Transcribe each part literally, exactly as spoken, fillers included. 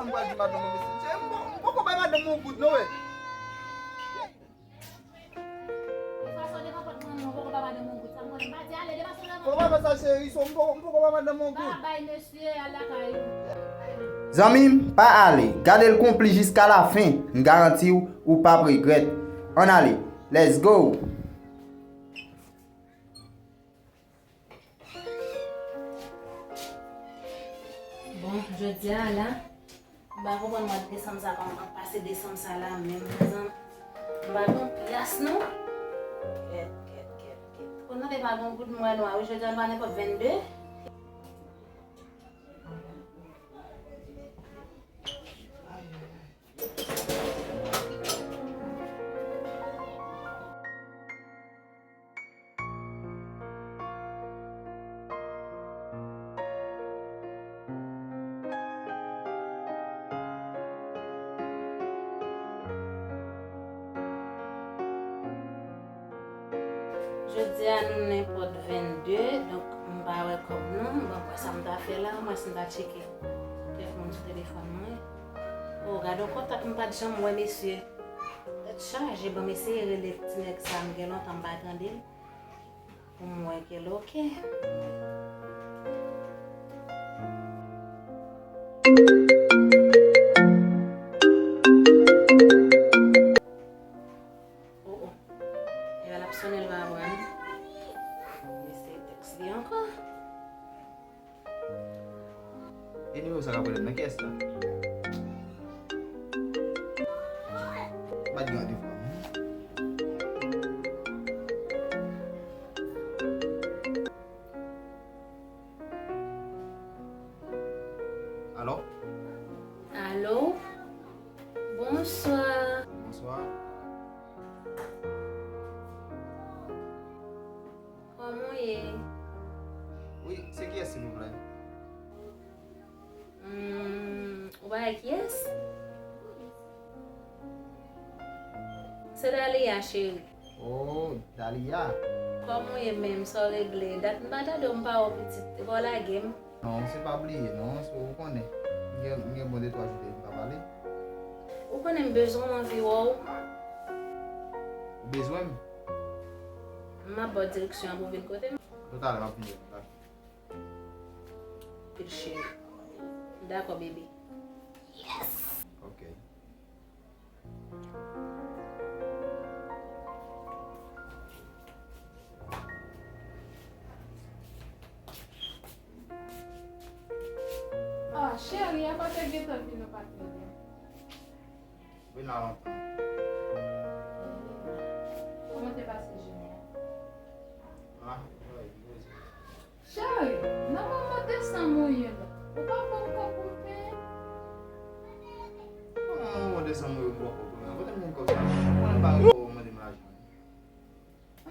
M pral di madanm mwen, mesye. M poko bay madanm mwen yon goud, non, wi. E fason de konpòtman nou, poko bay madanm mwen yon goud. Sa m konnen, m pa di ale, de fason de konpòtman. Kòman fè sa, cheri? So, m poko, m poko bay madanm mwen yon goud. Pa bay mesye, al lakay ou. Zanmi m, pa ale. Gade l konplis jiska lafen. M garanti w, ou p ap regrèt. Ann ale. Let's go! Bon, jodi a la, m pa konprann mwa desanm sa, kòman m ap pase desanm sa la menm, mezanmi. M pa gon pyès non. Kèt, kèt, kèt, kèt. Kounye a te pa gon goud m wè nwa wi, jodi a n pa nenpòt vennde. Jodi a nou nenpòt vennde, donk m pa wè kòb non. Bon, kwè sa m ta fè la, mwen si m ta tcheke kèk moun sou telefòn mwen. O, gade yon kontak m pa t janm wè, mesye. Tèt chaje, ban m eseye rele ti nèg sa, m gen lontan m pa tande l. Pou m wè ke l oke. O, o. Egal ap sonnen, l pa pran. M eseye tèks li ankò. E nimewo sa k ap rele m nan, kiyès la? M pa t gen randevou ak moun. Alo? Alo? Bonswa. Bonswa. Kòman w ye? Wi, se kiyès, silvouplè? Hmm, ou pa wè kiyès? Se Dalia, cheri. Oh, Dalia. Kòman w ye menm? Sa w regle? Dat m pa tande w, m pa wè w pitit. Epa w lage m? Non, se pa bliye, non, se ou konnen. M gen, m gen bon de twa jou depi m pa pale. Ou konnen m bezwen w, m anvi wè w. Ou bezwen m? M ap ba w direksyon an pou w vin kote m. Talè m ap vini la. Pil cheri. Dakò, bebe. Yes! Ok. Ah, cheri, apa te gentan vin ou pa t rele m? Vin la lontan. Kòman te pase jounen an? Ah, wi, wi. Cheri, nan moman desanm ou ye la, ou pa ban m kòb pou m penyen? Kòman moman desanm ou ye ou pa ban m kòb pou m penyen? Kote m jwenn kòb sa? Ou konnen m pa gen kòb ou mande m lajan.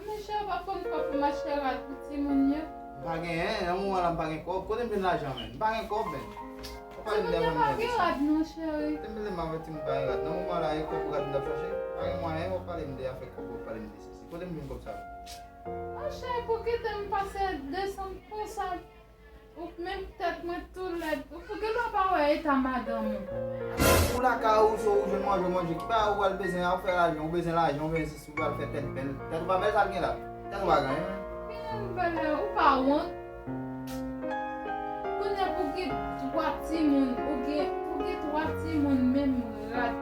Men cheri, ou pa ban m kòb pou m achte rad pou timoun yo? M pa genyen, nan moman la m pa gen kòb. Kote m jwenn lajan, menn? M pa gen kòb, menn. Ou pale m de afè mwen desanm. Timoun yo pa gen rad non, cheri. Te m vle m avèti m pa gen rad. Nan moman la, e kòb pou rad m t ap chache. Pa gen mwayen, ou pale m de afè kòb, ou pale m de sesi. Kote m jwenn kòb sa? Monchè, pou kite m pase desanm konsa, ou menm tèt mwen tou lèd. Ou pou gen lè w pa wè eta madanm ou. Ou lakay ou, se ou jwenn manje, w manje. Ki bagay ou pral bezwen a, ou fè lajan, ou bezwen lajan, ou bezwen sesi, ou pral fè tèt bèl. Tèt ou pa bèl, sa l gen la? Tèt ou pa gen anyen. Gen anyen bèl la, ou pa wont? Kounye a pou gen twa timoun, ou gen, pou gen twa timoun menm rad,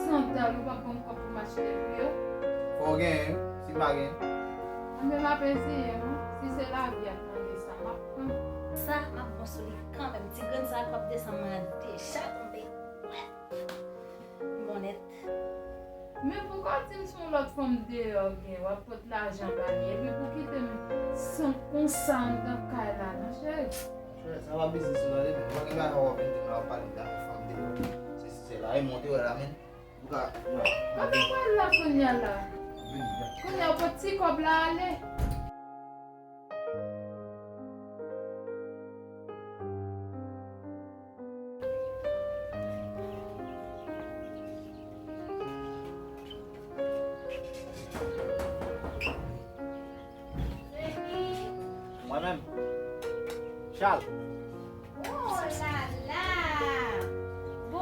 sandal, ou pa ban m kòb pou m achte pou yo? Fò w genyen, si m pa genyen. Anben m ap eseye, wi. Si se lavi ap mande sa, m ap pran. Sa, m ap bon sou li kanmenm. Ti grenn sa k ap desann mwen an deja tonbe. Wè. M bon nèt. Men poukwa w di m se yon lòt fanm deyò w gen, w ap pot lajan ba li, epi pou kite m san konsa anndan kay la, non, cheri? Cheri, sa pa biznis ou tande, men. Mwen gen bagay w ap vin di m la, w ap pale m de afè fanm deyò. Se, se la, e monte wè la, men. Ou ka, wè. Kote w pral la kounye a la? Vini, vini. Kounye a w pot ti kòb la ale. Mwen menm. Chal. Oh la la!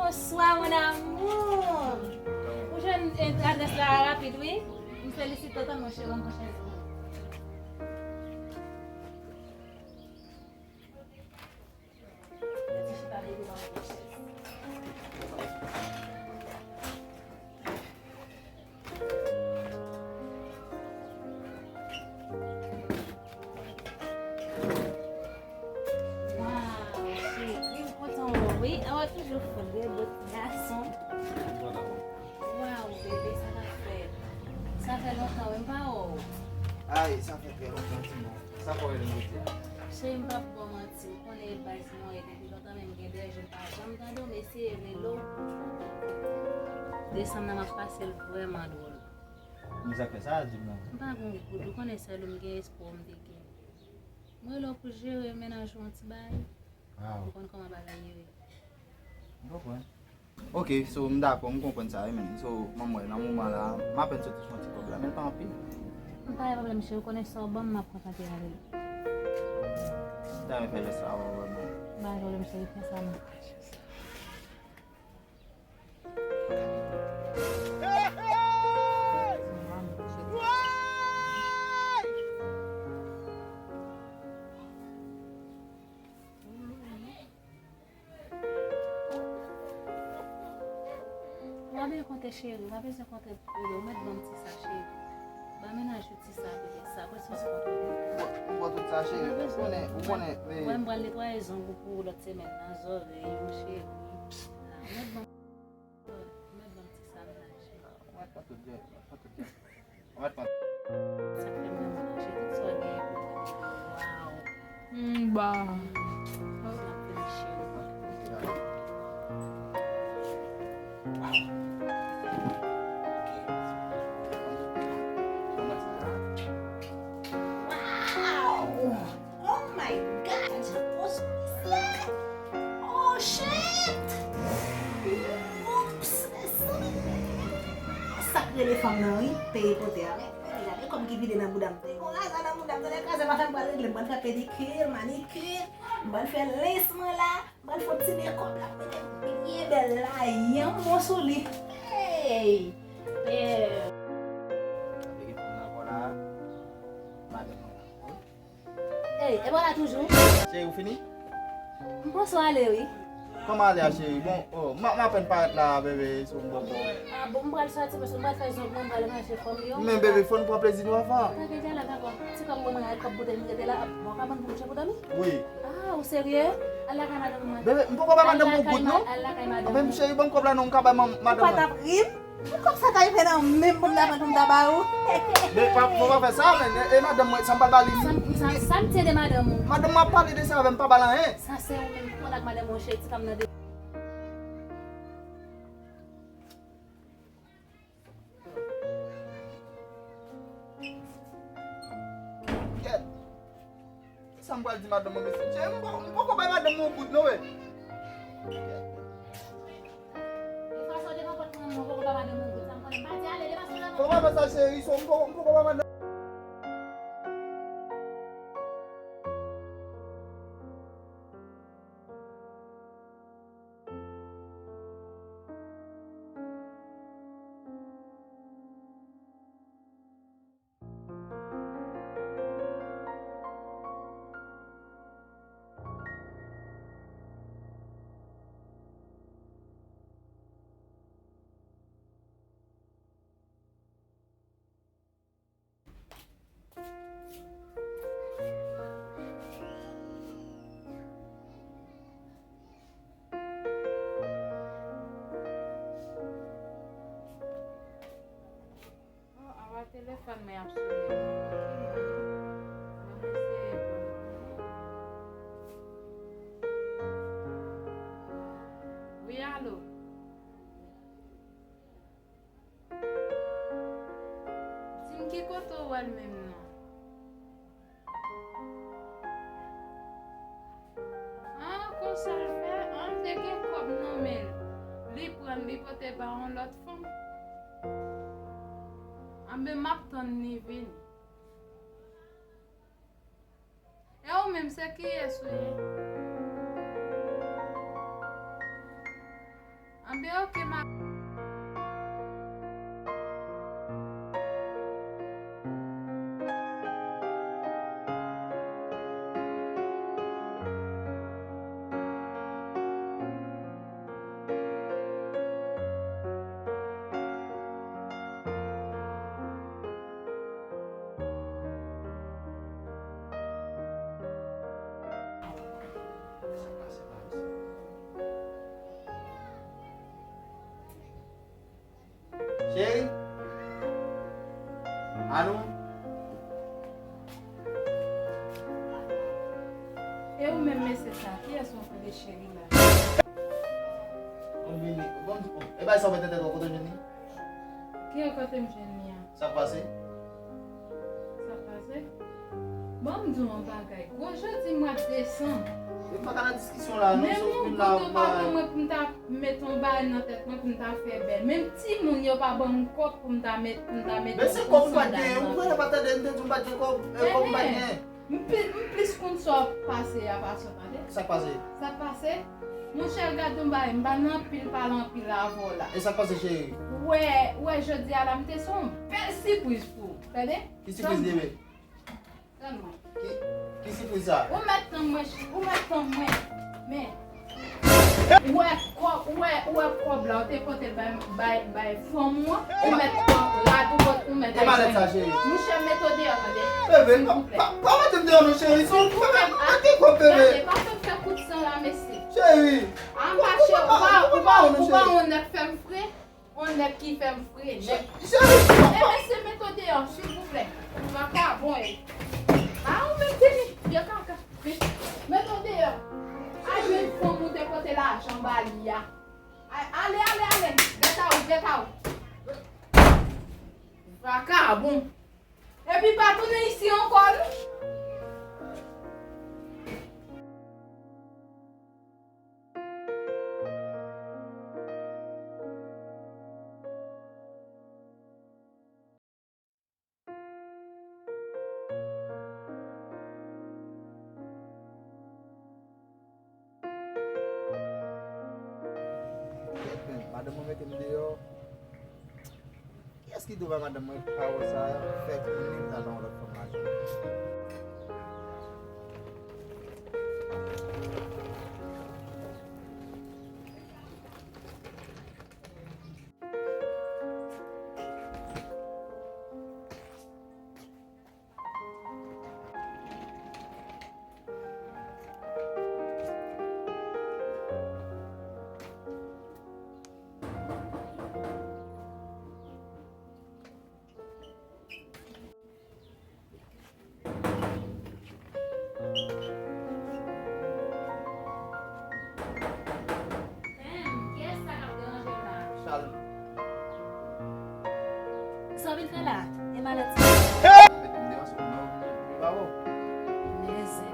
Bonsoir, mon amour. Ou jwenn, eh, adrès la rapid, wi. M felisite w tanmen, cheri, m pran chèz. Waw, cheri, m kontan wè w, wi. An, w toujou fre, bòt gason. Waw, bebe, sa k ap fèt? Sa fè lontan, wi, m pa wè w. Ay, sa fè trè lontan, timoun. Sa fè w rele m jodi a? Cheri, m p ap ba w manti, ou konnen e baz mwen ye depi lontan, men m gen de jou m pa janm tande w, m eseye rele w. Desanm nan, m ap pase l vrèman dwòl. Men sa k fè sa, di m non. M pa gen yon goud, ou konnen sèl ou m gen, espwa w m te gen. M rele w pou jere mennaj ou yon ti bagay. Ou konn kòman bagay yo ye. M konprann. Ok, so m dakò, m konprann sa wi, men. So, manman, nan moman la, m apèn soti sou yon ti kòb la, men l pa anpil. M pa gen pwoblèm, cheri, ou konnen sa w ban m, m ap kontante avè l. M ta renmen fè jès sa avè w vrèman. M pa gen pwoblèm, cheri, fè sa, non. Ou pa bezwen konte, cheri, ou pa bezwen konte, bebe, ou mèt ban m ti sa, cheri. Ban mennaj ou ti sa, bebe, sa, prèske se konte. Ou pran tout sa, cheri. Ou konnen, ou konnen, eh. Mwen, m pral netwaye zong ou pou ou lòt semèn nan, zòrèy ou, cheri. Ou mèt ban m, ou mèt ban m ti sa, mennaj. Ou mèt pran tout djòl, ou mèt pran tout djòl. Sa fè mwen manje tout sa w genyen pou mwen. Waw. Mba. Sa fè m cheri. Waw. Oh my God! Oh, shit! Oops! Sa k rele fanm nan, wi, peye pote a. Men, men, gade kòb ki vide nan bouda m. Te gon lajan nan bouda m, tande kraze pa fè m pral regle, m pral fè pedikir, manikir, m pral fè lens mwen la, m pral fè yon ti mekòp la, mete m byen bèl la, yon mo sou li. Hey! Hey! Sa te gen fanm nan ankò la, madanm mwen la. Ey, e pa w la toujou? Cheri, ou fini? M panse w ale, wi. Kòman ale a, cheri? Bon, oh, m, m apèn parèt la, bebe, so m poko. Ah, bon, m pral soti, paske m pral fè zong mwen, m pral ranje fòm yo. Men, bebe, fò n pran plezi nou anvan. Tanke dyalòg ankò. Ti kòb mwen, mwen, kòb bouda m rete la, bon, ka ban m pou mouche pou dòmi? Wi. Ah, ou serye? Al lakay madanm mwen. Bebe, m poko bay madanm mwen yon goud, non. Al lakay madanm mwen. Men, cheri, ban m kòb la, non, m ka bay madanm mwen. Ou pa t ap ri m? Pou kòb sa ta rive nan men m pou m ta pran pou m ta ba ou. Men pa, fò pa fè sa, men. E, e madanm mwen, sa m pral ba li. Sa, sa, sa m tye de madanm ou? Madanm mwen ap pale de sa avè m, pa ba l anyen. Sa se ou menm ki pran ak madanm ou, cheri, ti fanm nan de. Kèt. Sa m pral di madanm mwen, mesye? Cheri, m poko, m poko bay madanm mwen yon goud, non, wi. Fò pa fè sa, cheri, so m poko, m poko bay madanm. Oh, awa telefòn mwen ap sone. Ban m eseye pran. Wi, alo. Di m ki kote w wè l menm non. Ah, konsa l fè? Ah, m te gen kòb nan men l. Li pran l, li pote ba yon lòt fanm. Anben, m ap tann li vini. E ou menm, se kiyès ou ye? Ok, ma. Cheri? Anou? E ou menm mesye sa, kiyès w ap rele cheri la? Bon, vini. Bon, e bay sa w mete tèt ou kote w jwenn li? Ki kote m jwenn li a? Sa k pase? Sa k pase? Bon, m di w yon bagay. Gwo jodi mwa desanm. Yo pa ka nan diskisyon la, non, menm yon goud yo pa ban mwen pou m ta met yon bagay nan tèt mwen pou m ta fè bèl. Menm timoun yo pa ban m kòb pou m ta met, pou m ta met yon sandal nan pye. Men se kòb ou pa t genyen, ou kwè yo pa tande m te di w m pa t gen kòb, e, kòb ou pa t genyen. M pi-, m plis konn sa w ap pase a pase w tande. Sa k pase? Sa k pase? Monchè, gade yon bagay, m pa nan anpil pale anpil avè w la. E sa k pase, cheri? Ou wè, ou wè jodi a la, m te se yon bèl sipriz pou ou. Tande? Ki sipriz li ye? Tann mwen. Ki, ki sipriz sa? Ou mèt tann mwen, ou mèt tann mwen. Men, ou wè kòb, ou wè, ou wè kòb la, ou te pote l bay, bay, bay fanm ou an, ou mèt pran rad ou, ou mèt al jwenn li. Monchè, mete w deyò, tande. Bebe, pa, pa, pa mete m deyò non, cheri. Silvouplè. Mete kòb, bebe. Gade, pa fè m fè kout san la, mesye. Cheri. A, mache, ou pa, ou pa, ou pa yon nèg fè m fre. On nèg ki fè m fre nèt. Cheri, e mesye, mete w deyò, silvouplè. Vakabon, e. A, ou menm tini, vye kaka. Mete w deyò. Al jwenn fanm ou te pote lajan ba li a. A, ale, ale, ale. Gèt a ou, gèt a ou. Vakabon. Epi pa tounen isi ankò, non. Kèt, men, madanm mwen mete m deyò. Kiyès ki dwe bay madanm mwen pawòl sa a, fè konnen m t al nan yon lòt fanm lajan? Kiyès sa k ap deranje m la? Sa w vin fè la? E malèt sa? Mete m deyò sou non, bravo. Mezè.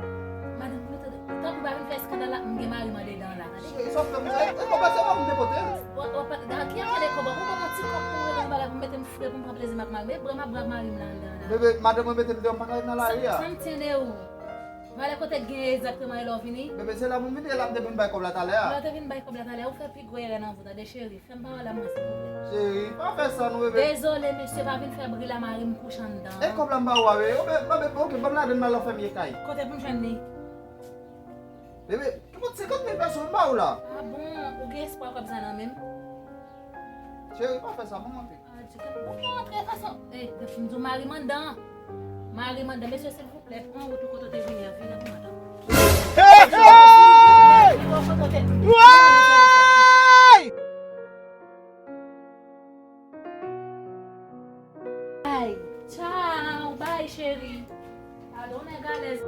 Madanm, mete de, tanpri pa vin fè eskandal la, m gen mari m andedan la, tande. Cheri, sa w fè m sa? E kòb la se pa mwen te pote l. Bon, bon, pa, gade, ki afè de kòb la? Ou ban m yon ti kòb pou m regle yon bagay, pou m mete m fre, pou m pran plezi m ak mari m. E bra m ap bra ak mari m la anndan la. Bebe, madanm mwen mete m deyò, m pa ka ret nan lari a. Sa m tande ou? Valè kote k gen egzakteman e lè w vini? Bebe, se la pou m vini, e la m te vin bay kòb la talè a. Lè w te vin bay kòb la talè a, ou fè pi gwo erè nan vi w, tande cheri. Fè m pawòl la mwen, silvouplè. Cheri, pa fè sa non, bebe. Dezole, mesye, pa vin fè bri la, mari m kouche anndan. E kòb la m ba ou a, bebe. Bebe, ok, ban m ladan m al nan fèmye kay. Kote pou m jwenn li? Bebe, tout senkant mil peso m ba ou la. A bon, ou gen espwa kòb sa nan men m? Cheri, pa fè sa, ban m antre. A, di kè, bon, bon, antre fason. E, depi m di w mari m anndan. Mari m anndan, mesye, silvouplè, pran wout ou kote w te vini a, vire pou mwen, tanpri. Hey! Silvouplè, vire w kote w te vini. Woy! Ay, tchaw, bay, cheri. Pardon, nèg alèz.